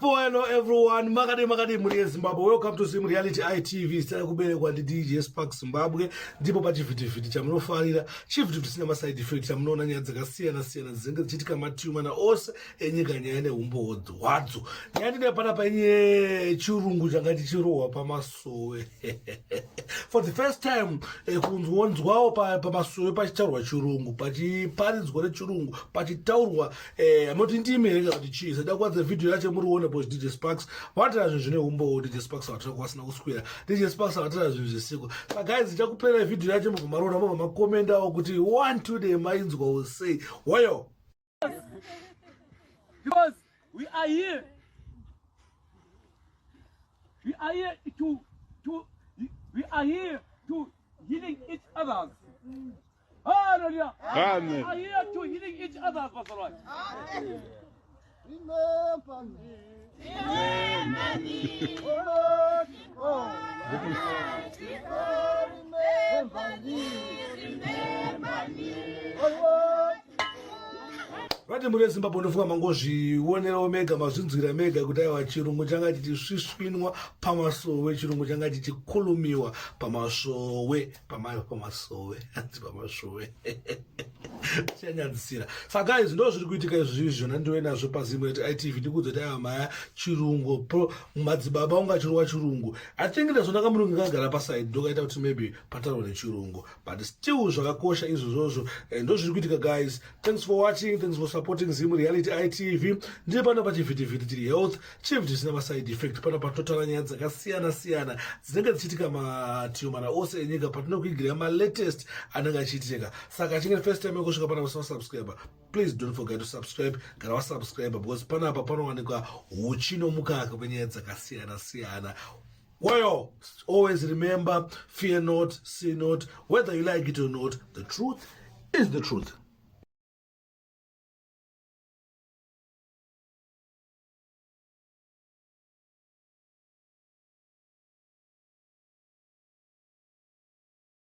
People, hello everyone. Makadi makadi muri yeZimbabwe. Welcome to Zim Reality ITV. Zita rekuberekwa ndi DJ Spark Zimbabwe. Ndipo pachivhitivhiti chamunofarira. Chivhitivhiti chisina ma side effect chamunoona nyaya dzakasiyana siyana dzinenge dzichiitika mativi mana ose enyika nyaya neumbowo hwadzo. Nyaya ndine panapa inyaya yechirungu changa chichirohwa pamasowe. For the first time eh, kunzwanzwawo pamasowe pachitaurwa chirungu, pachiparidzwa nechirungu, pachitaurwa Eh, amoti ndimi here kana kuti chii sada kuwadza video yacho murione because DJ Sparks vatira zvinhu zvine umbowo. DJ Sparks vatira kwasina kuswera. DJ Sparks vatira zvinhu zvisiko. Saka guys, ndichakupera video yacho mubva marona, mobva makomendawo kuti one two day mainzwawo sei wayo. Because we are here. We are here to we are here to healing each others. Hallelujah. Amen. We are here to healing each other, Pastor Roy. Remember me. Remember me. Oh, Lord. Oh, remember me. Remember me. Oh, Lord. Vati muri veZimbabwe, ndofunga mangozvionerawo mega, mazvinzwira mega kuti aiwa, chirungu changa chichisvisvinwa pamasowe, chirungu changa chichikulumiwa pamasowe, pamasowe, hanzi pamasowe chanyadzisira. Saka guys, ndo zviri kuitika izvozvi zvona ndiwe nazvo paZimret ITV. Ndikuudza kuti aiwa, maya chirungu pro madzibaba unga chirova chirungu. I think ndazvona kamurungu kagara paside, ndokaita kuti maybe pataurwa nechirungu, but still zvakakosha izvozvozvo. Ndo zviri kuitika guys. Thanks for watching, thanks for supporting Zim Reality ITV. Ndiri pano pachivhitivhiti chiri health, chivhiti chisina maside effect. Pano patotaura nyaya dzakasiyana siyana dzinenge dzichiitika mativi mana ose enyika, patinokuigira malatest anenge achiitika. Saka achinge first time yekusvika pana usina subscriber, please don't forget to subscribe. Gara wasubscribe because panapa panowanikwa huchi nomukaka kwenyaya dzakasiyana siyana. Well, always remember, fear not, see not, whether you like it or not, the truth is the truth.